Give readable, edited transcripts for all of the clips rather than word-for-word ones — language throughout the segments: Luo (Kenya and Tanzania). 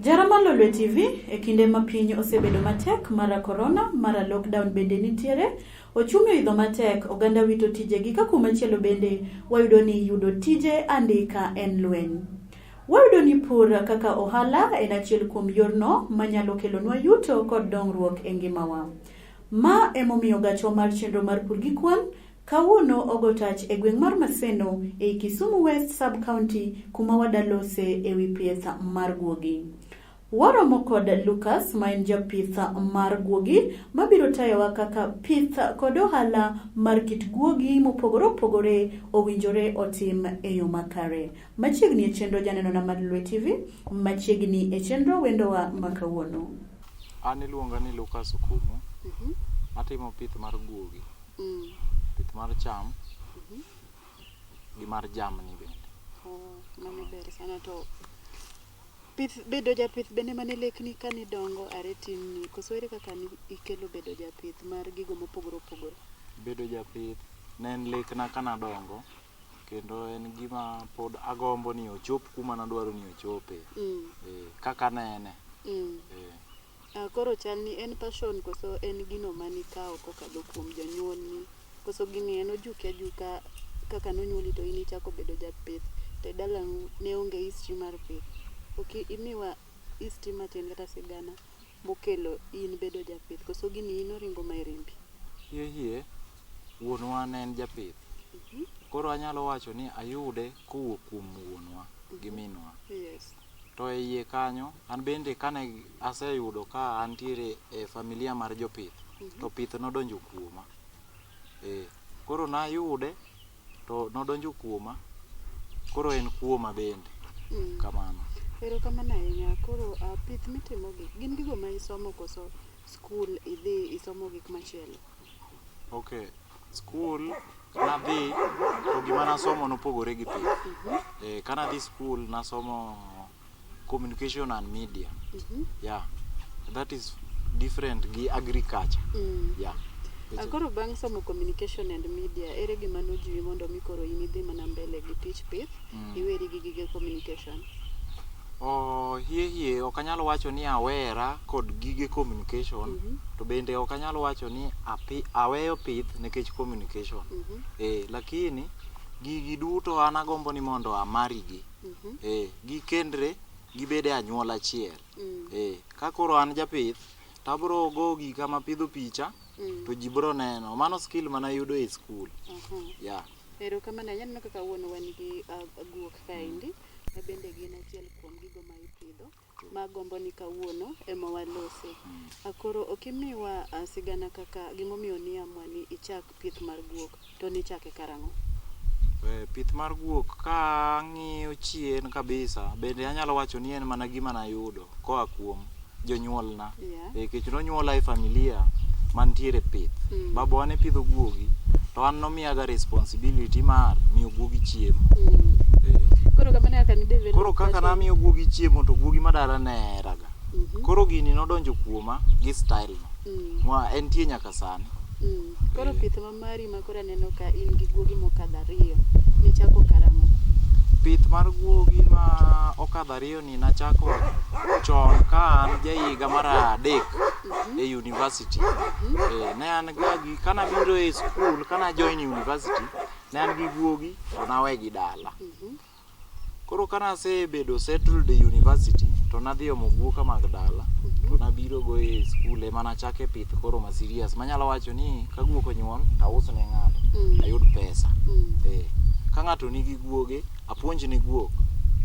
Jara mar Lolwe TV, e kinde ma piny osebedo matek mara korona, mara lockdown bende nitiere, ochumi oidho matek, oganda wito tijegi ka kumachielo bende wayudo ni yudo tije andika en lweny. Wayudo ni pur kaka ohala en achiel kuom yorno manyalo kelonwa yuto kod dongruok e ngimawa. Ma emomiyo gachwa mar chenro mar pur gi kwan kawuono ogo tach e gweng' mar Maseno ei Kisumu West Sub-County kuma wadalose e wi pith mar guogi. Waromo kod Lucas ma en japith mar guogi mabiro tayowa kaka pith kod ohala mar kit guogi mopogore opogore owinjore otim e yo makare. Machiegni e chenro janenona mar Lolwe TV, machiegni e chenro wendowa ma kawuono. An iluonga ni Lucas Okumu. Atimo pith mar guogi, pith mar cham gi mar jamni bende. Oh, mano ber sana to pith bedo japith bende mane lekni kane idongo are tinni koso ere kaka ni ikelo bedo japith mar gigo mopogore opogore? Bedo japith ne en lekna kanadongo kendo en gima pod agombo ni ochop kuma nadwaro ni ochope. Kaka anene. Koro chal ni en passion koso en gino manikawo kokadho kuom jonyuolni koso gini en ojuki ajuka kaka nonyuoli to in ichako bedo japith to e dalau ne onge history mar pith. Ok imiwa history matin kata sigana mokelo in bedo japith koso gini in oringo ma e rembi? Hie hie, wuonwa ne en japith. Koro anyalo wacho ni ayude kowuok kuom wuonwa gi minwa. To e iye kanyo, an bende kane aseyudo ka antiere e familia mar jopith, to pith nodonjo kuoma. Koro nayude to nodonjo kuoma, koro en kuoma bende. Kamano. Erokamano ahinya. Koro pith mitimogi gin gigo ma isomo koso skul idhi isomo gik machielo? Okay, skul nadhi to gima nasomo nopogore gi pith. Kanadhi skul nasomo communication and media. Yeah, that is different gi agriculture. Yeah. Koro bang' somo communication and media, ere gima nojiwi mondo mi koro in idhi mana mbele gi tich pith, iweri gi gige communication? Oh, hie hie ok anyal wacho ni awera kod gige communication, to bende ok anyal wacho ni aweyo pith nikech communication. Lakini gigi duto an agombo ni mondo amarigi. Gikendre gibed e anyuola achiel. Ka koro an japith to abro go gika mapidho picha to ji bro neno. Mano skill manayudo e skul. Yeah. Erokamano ahinya. Aneno kaka kawuono wan gi guok kaendi ma bende gin achiel kuom gigo ma ipidho ma agombo ni kawuono ema walose. Koro ok imiwa sigana kaka gimomiyo niamua ni ichak pith mar guok to nichake karang'o? Pith mar guok ka ang'iyo chien kabisa bende anyalo wacho ni en mana gima nayudo koa kuom jonyuolna. Nikech nonyuola e familia mantiere pith. Babawa ne pidho guogi to an nomiyaga responsibility mar miyo guogi chiemo. Koro kamano kaka ni develop Koro kaka namiyo guogi chiemo to guogi madala ne heraga. Koro gini nodonjo kuoma gi style no. Ma entie nyaka sani. Koro pith ma mari ma koro aneno ka in gi guogi mokadho ariyo, nichako karang'o? Pith mar guogi ma okadho ariyo ni nachako chon ka an jahiga mar adek e university. Ne an ga gi kanabiro e skul kana join university ne an gi guogi to nawegi dala. Koro kanasebedo settled e university to nadhi omo guoka mag dala to nabiro go e skul ema nachake pith koro ma serious manyalo wacho ni ka guok onyuol to aus ne ng'ato ayud pesa. Ka ng'ato nigi guoge apuonjne guok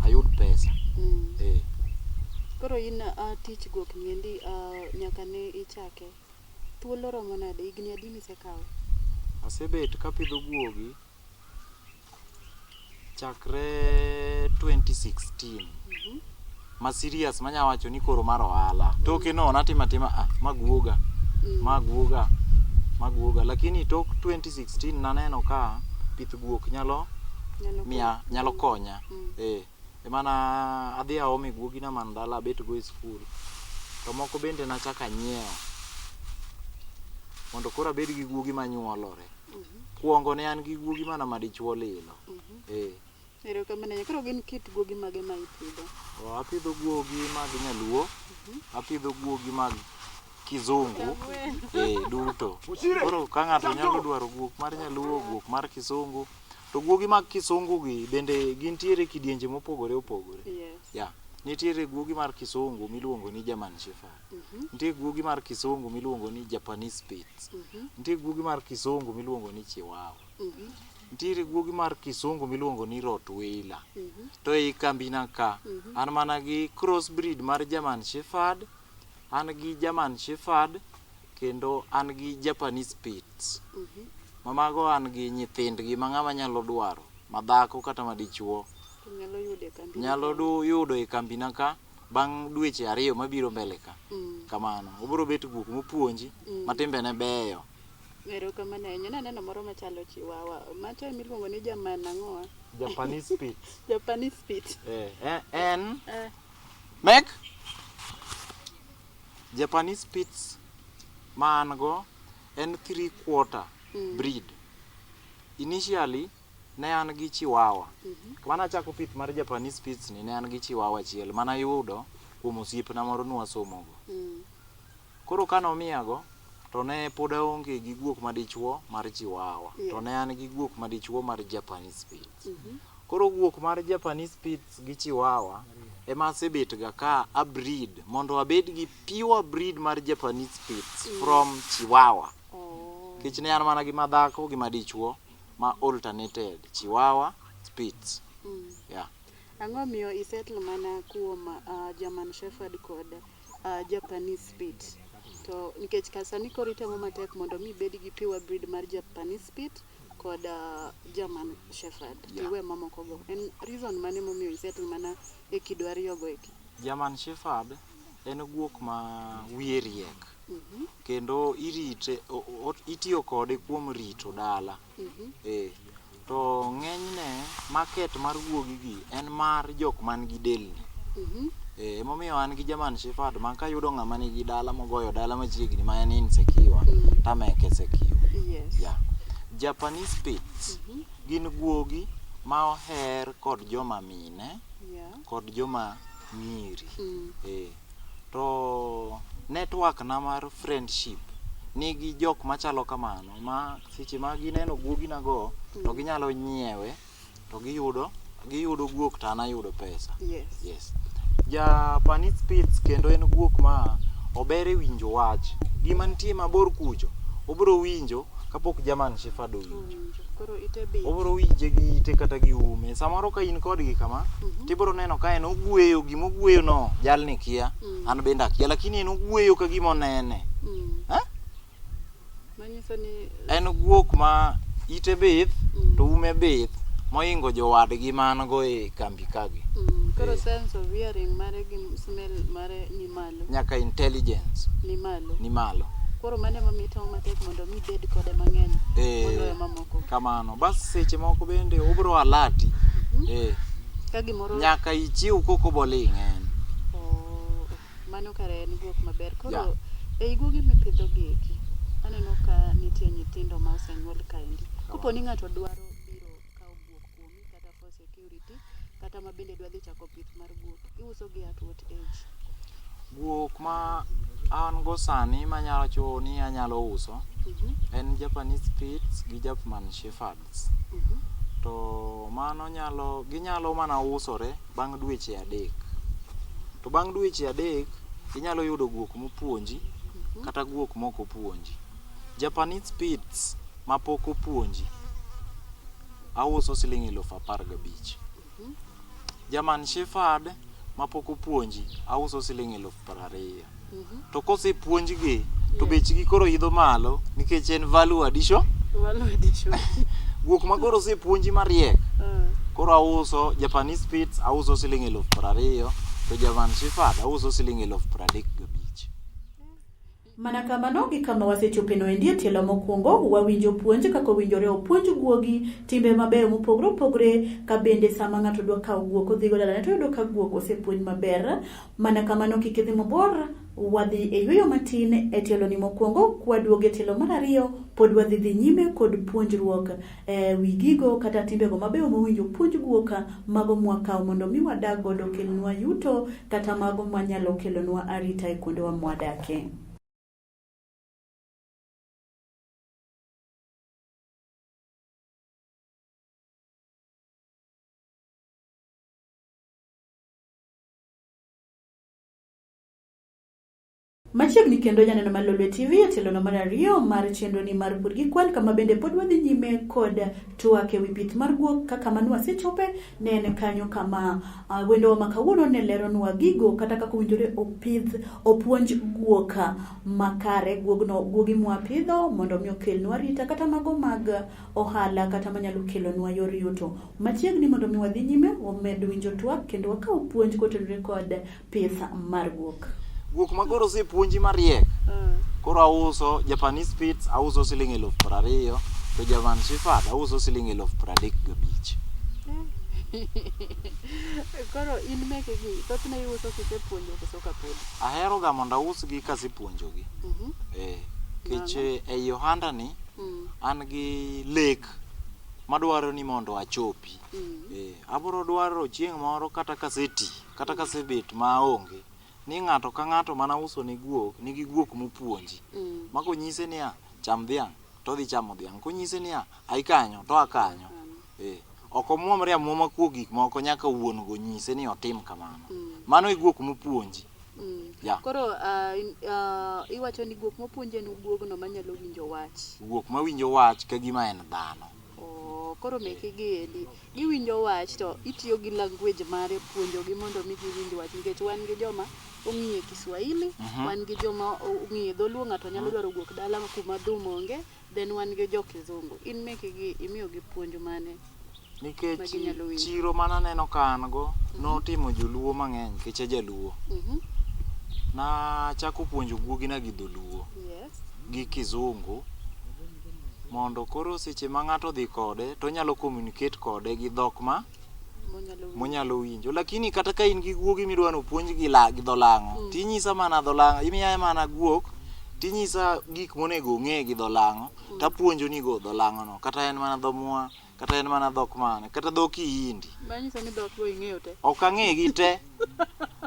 ayud pesa. Koro in tich guok niendi nyaka ne ichake thuolo romo nade? Higni adi misekawo? Asebet kapidho guogi chakre 2016 ma serious manya wacho ni koro mar ohala. Toke no natimo atima ma guoga, ma guoga, ma guoga. Lakini tok 2016 naneno ka pith guok nyalo miya, nyalo konya. Emana adhi aome guogina man dala abet go e skul. To moko bende nachako anyiewo mondo koro abed gi guogi manyuolore. Kuongo ne an gi guogi mana madichuo lilo. Erokamano ahinya. Koro gin kit guogi mage ma ipidho? O, apidho guogi mag nyaluo, apidho guogi mag kizungu eh, duto. Koro ka ng'ato nyalo dwaro guok mar nyaluo, guok mar kisungu, to guogi mag kisungu gi bende gintiere kidienje mopogore opogore. Yes. Yeah. Nitiere guogi mar kisungu miluongo ni German Shepherd. Nitie guogi mar kisungu miluongo ni Japanese Spitz. Nitie guogi mar kisungu miluongo ni Chihuahua. Nitiere guogi mar kisungu miluongo ni Rottweiler. To ei kambina ka, an mana gi cross breed mar German Shepherd, an gi German Shepherd, kendo an gi Japanese Spitz. Ma mago an gi nyithindgi ma ng'ama nyalo dwaro, madhako kata madichuo, To nyalo yudo e kambi. nyalo du yudo e kambina ka bang' dweche ariyo mabiro mbele ka. Kamano, obiro bet guok mopuonji, ma timbene beyo. Erokamano ahinya. Naneno moro machalo chiwawa. Macha emiluongo ni German ang'owa? Japanese Spitz. Japanese Spitz. Eh, en Eh. Mek Japanese Spitz ma an go en 3/4 breed. Initially ne an gi chiwawa. Mana achako pith mar Japanese Spitz ni ne an gi chiwawa achiel manayudo kuom osiepna moro nwasomogo. Koro ka nomiyago to ne pod aonge gi guok madichuo mar chiwawa. Yeah. To ne an gi guok madichuo mar Japanese Spitz. Koro guok mar Japanese Spitz gi chiwawa ema asebet ga ka a breed mondo abed gi pure breed mar Japanese Spitz from chiwawa. Oh. Nikech ne an mana gi madhako gi madichuo ma alternated chiwawa Spitz. Yeah. Ang'o miyo isettle mana kuom German Shepherd kod Japanese Spitz? To nikech ka sani koro itemo matek mondo mi ibed gi pure breed mar Japanese Spitz kod German Shepherd. Yeah. Iwe mamoko go. En reason mane momiyo isettle mana e kido ariyo go eki? German Shepherd en guok ma wiye riek. Kendo irite, itiyo kode kuom rito dala. Eh. To ng'enyne market mar guogi gi en mar jok man gi delni. Eh, emomiyo an gi German Shepherd ma kayudo ng'ama nigi dala mogoyo dala machiegni ma en insecure, tameke secure. Yes. Yeah. Japanese Spitz gin guogi ma oher kod joma mine kod joma nyiri. Eh. To network na mar friendship nigi jok machalo kamano ma seche ma gineno guogi na go to ginyalo nyiewe to giyudo giyudo guok to an ayudo pesa. Yes. Yes. Japanese Spitz kendo en guok ma ober e winjo wach. Gima nitie mabor kucho, obiro winjo kapok German Shepherd owinjo. Owinjo. Koro ite bith. Obiro winje gi ite kata gi ume. Samoro ka in kodgi kama, tibiro neno ka en ogweyo, gima ogweyo no jalni kia, an bende akia, lakini en ogweyo ka gima onene. Eh? Manyiso ni En guok ma ite bith to ume bith mohingo jowadgi man go e kambi kagi. Koro sense of hearing mare gi smell mare ni malo. Nyaka intelligence Ni malo. ni malo. Koro mano ema miyo itemo matek mondo mi ibed kode mang'eny Eh, moloyo mamoko. Kamano. Bas seche moko bende obiro alati. Eh, Ka gimoro nyaka ichiw koko boling' en. Oh, mano kare en guok maber. Koro Yeah. ei guogi mipidho gi eki, aneno ka nitie nyithindo ma osenyuol kaendi. Kopo ni ng'ato dwaro biro kawo guok kuomi kata for security, kata ma bende dwa dhi chako pith mar guok, iuso gi at what age? Guok ma an go sani manyalo wacho ni anyalo uso en Japanese Spitz gi German Shepherds. To mano nyalo ginyalo mana usore bang' dweche 3. To bang' dweche 3 inyalo yudo guok mopuonji kata guok mok opuonji. Japanese Spitz mapok opuonji auso siling 15,000. German Shepherd mapok opuonji auso siling 20,000. To kosepuonjgi to bechgi koro idho malo nikech en value addition. Value addition. Guok ma koro osepuonji mariek koro auso Japanese Spitz auso siling 20,000 to German Shepherd auso siling 35,000. Mana kamano gi kama wasechope no endi e tielo mokwongo wawinjo puonj kaka owinjore opuonj guogi timbe mabeyo mopogore opogore ka bende sama ng'ato dwa kawo guok odhigo dalane to oyudo ka guok osepuonj maber. Mana kamano kik idhi mabor. Wadhi e yueyo matin e tieloni mokwongo, kwaduogo e tielo mar ariyo pod wadhi dhi nyime kod puonjruok e wi gigo kata timbego mabeyo mowinjo puonj guok mago mwakawo mondo mi wadag godo kelnwa yuto kata mago manyalo kelonwa arita e kuondewa mwadake. Machiegni kendo janeno mar Lolwe TV e tielono mar ariyo mar chenroni mar Pur gi Kwan kama bende pod wadhi nyime kod twak e wi pith mar guok kaka mano wasechope ne en kanyo kama wendowa ma kawuono ne leronwa gigo kata kaka owinjore opidh opuonj guok makare guogno guogi mwapidho mondo mi okelnwa arita kata mago mag ohala kata manyalo kelonwa yor yuto. Machiegni mondo mi wadhi nyime wamed winjo twak kendo wakaw puonj kotenore kod pith mar guok. Guok ma koro osepuonji mariek. Koro auso Japanese Spitz auso siling 20,000 to German Shepherd auso siling 35,000. Koro in meke gi thothne iuso kisepuonjo koso kapod? Ahero ga mondo ausgi kasepuonjogi. Eh, kech ei ohanda ni an gi lek madwaro ni mondo achopi. Eh, abiro dwaro chieng' moro kata kaseti kata kasebet maonge ni ng'ato ka ng'ato mana uso ne guok nigi guok mopuonji. Ma konyise niya cham dhiang' to odhi chamo dhiang', konyise niya ai kanyo to a kanyo. Eh, ok omuomre amuoma kuo gik moko nyaka wuon go nyise ni otim kamano. Mano e guok mopuonji. Yeah. Koro iwacho ni guok mopuonji en guogno manyalo winjo wach. Guok mawinjo wach ka gima en dhano. Oh, koro meki gi endi giwinjo wach to itiyo gi language mare puonjogi mondo mi giwinj wach nikech wan gi joma ong'iye Kiswahili, wan gi joma ong'iye dholuo, ng'ato nyalo dwaro guok dala kuma dhum onge, then wan gi jo kizungu. In meki gi imiyo gi puonj mane? Nikech Ma ginyalo winjo. chiro mananeno ka an go notimo joluo mang'eny nikech ajaluo. Nachako puonjo guogina gi dholuo gi kizungu mondo koro seche ma ng'ato odhi kode to onyalo communicate kode gi dhok ma monyalo winjo. Lakini kata ka in gi guogi midwa ni opuonj gi gi dho lang'o, tinyisa mana dho lang'o, imiya mana guok, tinyisa gik monego ong'e gi dho lang'o, tapuonjo ni go dho lang'o no, kata en mana dho mwa, kata en mana dhok mane, kata dho Kihindi. Manyiso ni dhok go ing'eyo te. Ok ang'e gi te,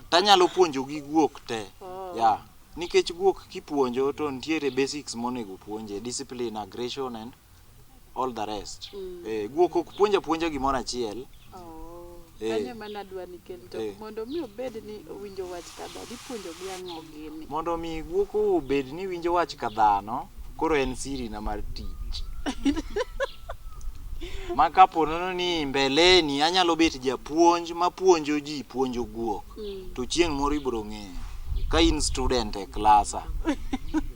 tanyalo puonjo gi guok te. Oh. Yeah. Nikech guok kipuonjo to nitiere basics monego puonje, discipline, aggression and all the rest. Eh, guok ok puonj apuonja gimoro achiel. Oh. Eh. Kanyo ema nadwa ni kel to Eh. mondo mi obed ni owinjo wach ka dhano, ipuonjo gi ang'o gini? Mondo mi guok obed ni winjo wach ka dhano, koro en siri na mar tich. Ma kapo nono ni mbeleni anyalo bet japuonj mapuonjo ji puonjo guok, to chieng' moro ibiro ng'eyo ka in student e klasa.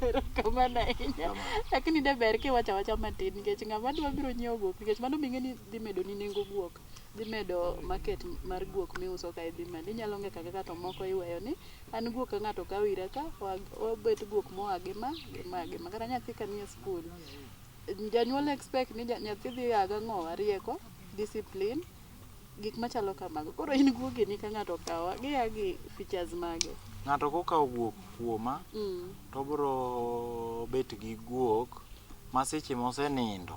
Erokamano ahinya. Lakini de ber kiwacho awacha matin nikech ng'ama dwa biro nyiewo guok nikech mano be ing'e ni dhi medo ni nengo guok, dhi medo market mar guok miuso kae dhi malo. Inyalo ng'e kaka to moko iweyo ni an guok ka ng'ato kawo ira ka obet guok moa gi ma gi ma gi ma. Kata nyathi ka nie skul, janyuol expect ni nyathi dhi a gang'owa rieko, discipline, gik machalo kamago. Koro in guogi ni ka ng'ato okawa, gia gi features mage? Ng'ato kokawo guok kuoma, to obiro bet gi guok ma seche mosenindo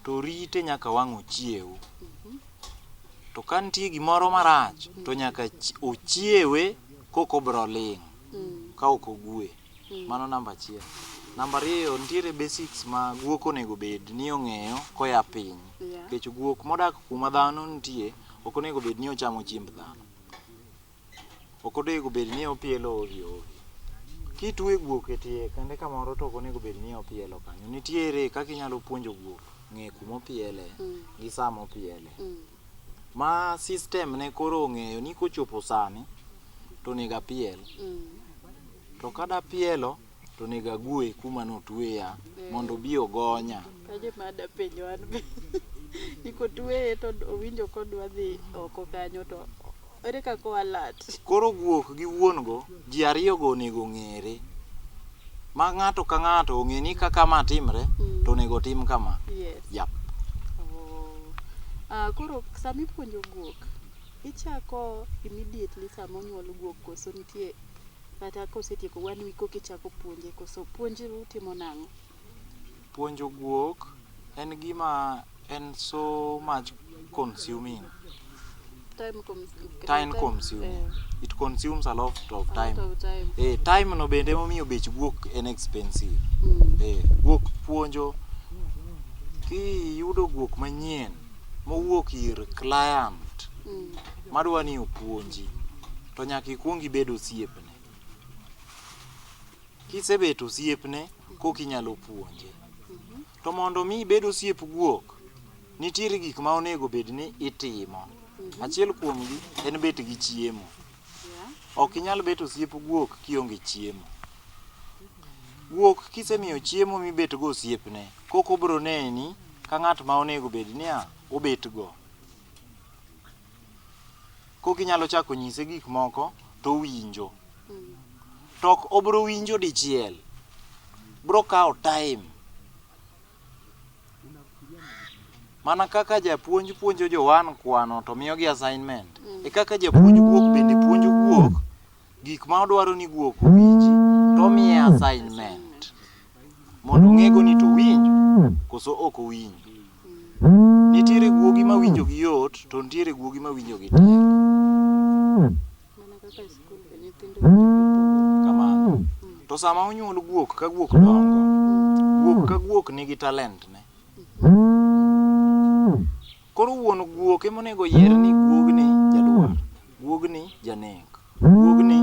to rite nyaka wang' ochiew. To ka nitie gimoro marach to nyaka ochiewe kok obiro ling' ka ok ogwe. Mano namba achiel. Namba ariyo, nitiere basics ma guok onego bed ni ong'eyo koya piny. Nikech guok modak kuma dhano nitie ok onego bed ni ochamo chiemb dhano. Ok onego bed ni opielo ovyo ovyo. Kitwe guok e tie kende kamoro to ok onego bed ni opielo kanyo. Nitiere kaka inyalo puonjo guok ng'e kuma opiele gi sama opiele. Ma system ne koro ong'eyo ni kochopo sani to onego apiel. To kada pielo to onego agwe kuma notweya mondo obi ogonya. Kanyo ema ada penjo an be. Ni kotweye to owinjo kodwa dhi oko kanyo to ere kaka o alert? Koro guok gi wuon go ji ariyo go onego ong'ere. Ma ng'ato ka ng'ato ong'e ni kaka ma timre to onego otim kama. Yes. Yep. Oh. Koro sama ipuonjo guok, ichako immediately sama onyuol guok koso nitie Kata kosetieko one week koka ichako puonje koso puonj utimo nang'o? Puonjo guok en gima en so much consuming. Time, Time consuming. It consumes a lot of A lot time. of time. Time no bende emomiyo bech guok en expensive. Guok puonjo kiyudo guok manyien mowuok ir client madwa ni opuonji to nyaka ikuong ibed osiepne. Kisebet osiepne koka inyalo puonje. To mondo mi ibed osiep guok, nitiere gik ma onego bed ni itimo. Achiel kuomgi en bet gi chiemo. Ok inyal bet osiep guok kionge chiemo. Guok kisemiyo chiemo mibet go osiepne, koko obro neni ka ng'at ma onego bed niya obet go. Koka inyalo chako nyise gik moko to owinjo. To ok obro winjo dichiel. Bro kawo time. Mana kaka japuonj puonjo jowan kwano to miyogi assignment. E kaka japuonj guok bende puonjo guok gik ma odwaro ni guok owinji to omiye assignment. Mondo ong'ego ni to owinjo koso ok owinjo. Nitiere guogi ma winjo gi yot to nitiere guogi ma winjo gi tek. Mana kaka e skul be nyithindo winjo gi pogore. Kamano. To sama onyuol guok ka guok dongo, guok ka guok nigi talent ne. Koro wuon guok ema onego yier ni guogni jadwar, guogni janek, guogni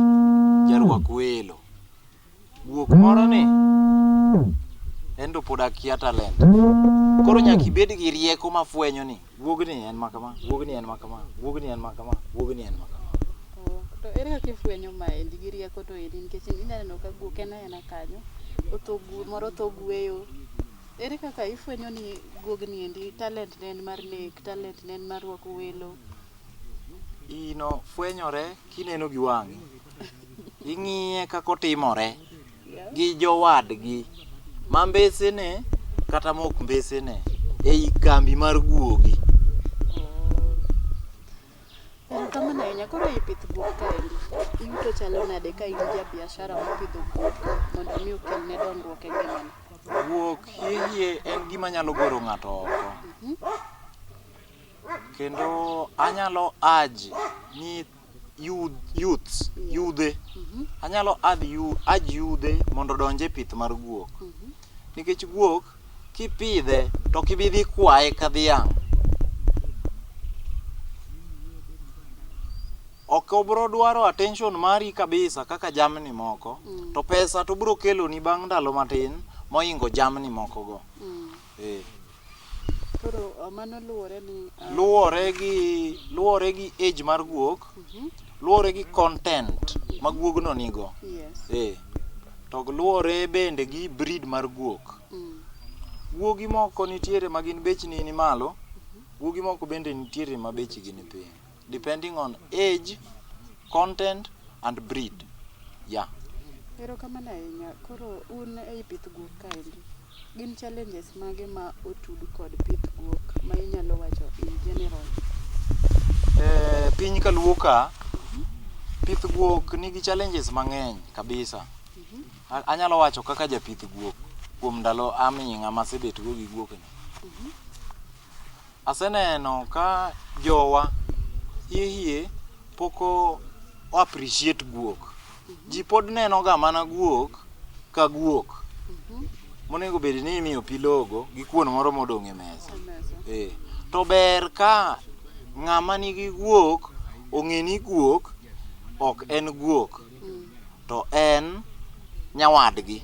jarwak welo. Guok moro ni en to pod akia talent. Koro nyaka ibed gi rieko mafwenyo ni guogni en makama, guogni en makama, guogni en makama, guogni en makama. Oh, to ere kaka ifwenyo maendi gi rieko to endi nikech ineno ka guok en aena kanyo otho moro otho gweyo. Ere kaka ifwenyo ni guogni endi talent ne en mar nek, talent ne en mar rwako welo? Ino fwenyore kineno gi wang'i. Ing'iye kaka otimore gi jowadgi ma mbesene kata mok mbesene ei kambi mar guogi. Erokamano ahinya. Koro ei pith guok kaendi, yuto chalo nade ka in ja biashara mopidho guok mondo mi okelne dongruok e ngimane? Guok hie hie en gima nyalo golo ng'ato oko. Kendo anyalo urge ni youths, yudhe. Anyalo urge yudhe mondo odonj e pith mar guok. Nikech guok kipidhe to ok ibi dhi kwaye ka dhiang'. Ok obro dwaro attention mari kabisa kaka jamni moko, to pesa to obro keloni bang' ndalo matin mohingo jamni moko go. Koro mano luwore ni Luwore gi age mar guok, luwore gi content ma guogno nigo. To luwore bende gi breed mar guok. Guogi moko nitiere ma gin bechgi ni malo, guogi moko bende nitiere ma bechgi ni piny. Depending on age, content and breed. Yeah. Erokamano ahinya. Koro un ei pith guok kaendi, gin challenges mage ma otud kod pith guok ma inyalo wacho in general? Piny kaluo ka, pith guok nigi challenges mang'eny kabisa. Anyalo wacho kaka japith guok kuom ndalo aming'a masebet go gi guok ni. Aseneno ka jowa hie hie pok o appreciate guok. Ji pod neno ga mana guok ka guok. Monego bed ni imiyo pi logo gi kuon moro modong' e mesa. To ber ka ng'ama nigi guok ong'e ni guok ok en guok to en nyawadgi.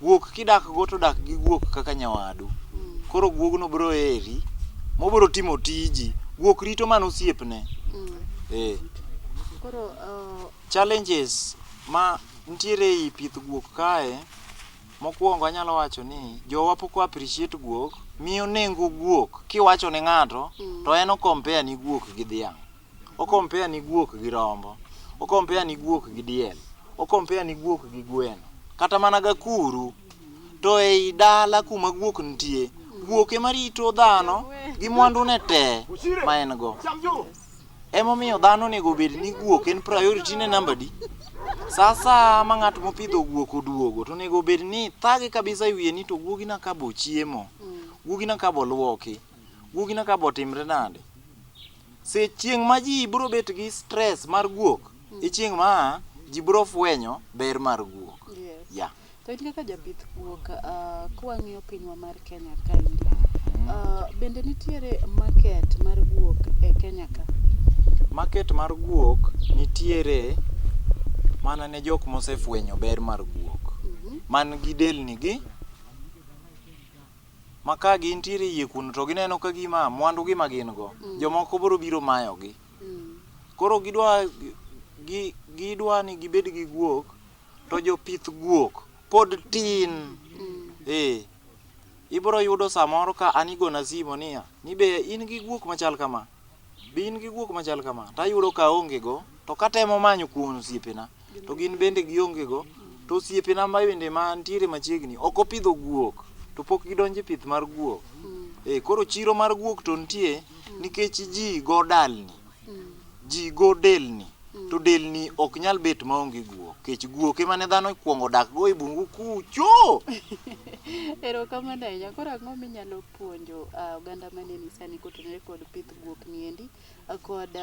Guok kidak go to dak gi guok kaka nyawadu. Koro guogno bro heri mobro timo tiji. Guok rito mana osiepne. Koro Challenges ma nitiere ei pith guok kae, mokwongo anyalo wacho ni jowa pok o appreciate guok, miyo nengo guok kiwacho ne ng'ato to en o compare ni guok gi dhiang'. O compare ni guok gi rombo. O compare ni guok gi diel. O compare ni guok gi gweno. Kata mana gakuru. To ei dala kuma guok nitie, guok ema rito dhano gi mwandu ne te ma en go. Emomiyo dhano onego obed ni guok en priority ne namba di? Sa asaya ma ng'at mopidho guok oduogo to onego obed ni thage kabisa e wiye ni to guogina ka bo chiemo, guogina ka bo luoki, guogina ka bo timre nade. Se chieng' ma ji biro bet gi stress mar guok, e chieng' ma ji biro fwenyo ber mar guok. Yes. Yeah. To in kaka japith guok, kwang'iyo pinywa mar Kenya kaendi, bende nitiere market mar guok e Kenya ka? Market mar guok nitiere mana ne jok mosefwenyo ber mar guok. Man gi delni gi ma ka gintiere e iye kuno to gineno ka gima mwandu gi ma gin go, jomoko biro biro mayogi. Koro gidwa gi gidwa ni gibed gi guok to jopith guok pod tin. Eh. Ibiro yudo samoro ka an igona simo niya, ni be in gi guok machal kama? Be in gi guok machal kama? To ayudo ka aonge go, to katemo manyo kuom osiepena, to gin bende gionge go. To osiepena ma bende mantiere machiegni ok opidho guok, to pok gidonjo e pith mar guok. Eh, koro chiro mar guok to nitie nikech ji go dalni. Ji go delni. To delni ok nyal bet maonge guok. Kech guok ema ne dhano okuongo dak go e bungu kucho. Erokamano ahinya. Koro ang'o minyalo puonjo oganda maneni sani kotenore kod pith guok ni endi kod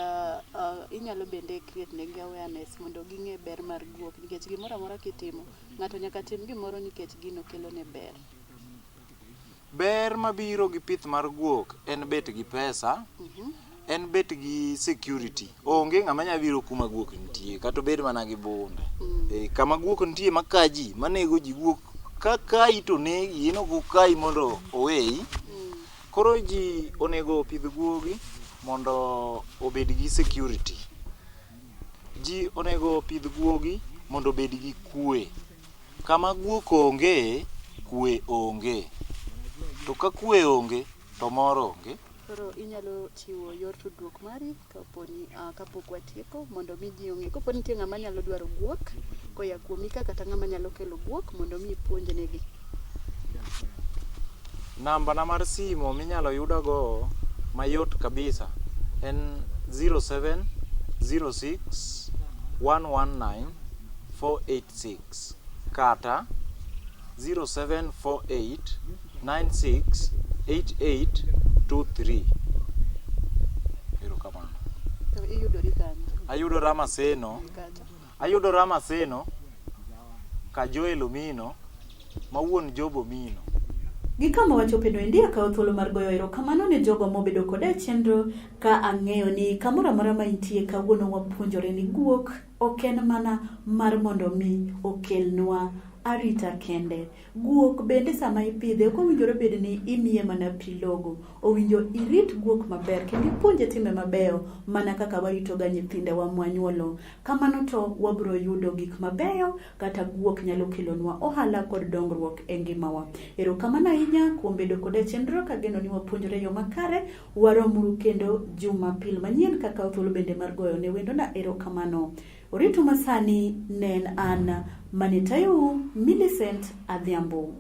inyalo bende create negi awareness mondo ging'e ber mar guok nikech gimoro amora kitimo, ng'ato nyaka tim gimoro nikech gino kelone ber. Ber mabiro gi pith mar guok en bet gi pesa, en bet gi security. Onge ng'ama nya biro kuma guok nitie kata obed mana gi bunde. Eh, kama guok nitie ma ka ji, manego ji guok ka kayi to negi, en ok okayi mondo oweyi. Koro ji onego opidh guogi mondo obed gi security. Ji onego opidh guogi mondo obed gi kwe. Kama guok onge, kwe onge. To ka kwe onge, to mor onge. Koro inyalo chiwo yor tudruok mari kaponi kapok watieko mondo mi ji ong'e. Kapo ni nitie ng'ama nyalo dwaro guok koya kuomi ka kata ng'ama nyalo kelo guok mondo mi ipuonj negi. Namba na mar simo minyalo yudago mayot kabisa en 0706 119 486 kata 0748 96 88 23. Erokamano. To iyudori kanye? Ayudora Maseno, Kata. ayudora Maseno ka Joel Omino ma wuon Job Omino. Gi kama wachopeno endi akawo thuolo mar goyo erokamano ne jogo mobedo koda e chenro ka ang'eyo ni kamoro amora ma intie kawuono wapuonjore ni guok ok en mana mar mondo mi okelnwa arita kende. Guok bende sama ipidhe ok owinjore bed ni imiye mana pi logo. Owinjo irit guok maber kendo ipuonje timbe mabeyo mana kaka waritoga nyithindewa mwanyuolo. Kamano to wabiro yudo gik mabeyo kata guok nyalo kelonwa ohala kod dongruok e ngimawa. Erokamano ahinya kuom bedo koda e chenro kageno ni wapuonjore yo makare. Waromuru kendo Jumapil manyien kakawo thuolo bende mar goyo ne wendona erokamano. Oritu masani ne en an mane tayou Millicent Adhiambo.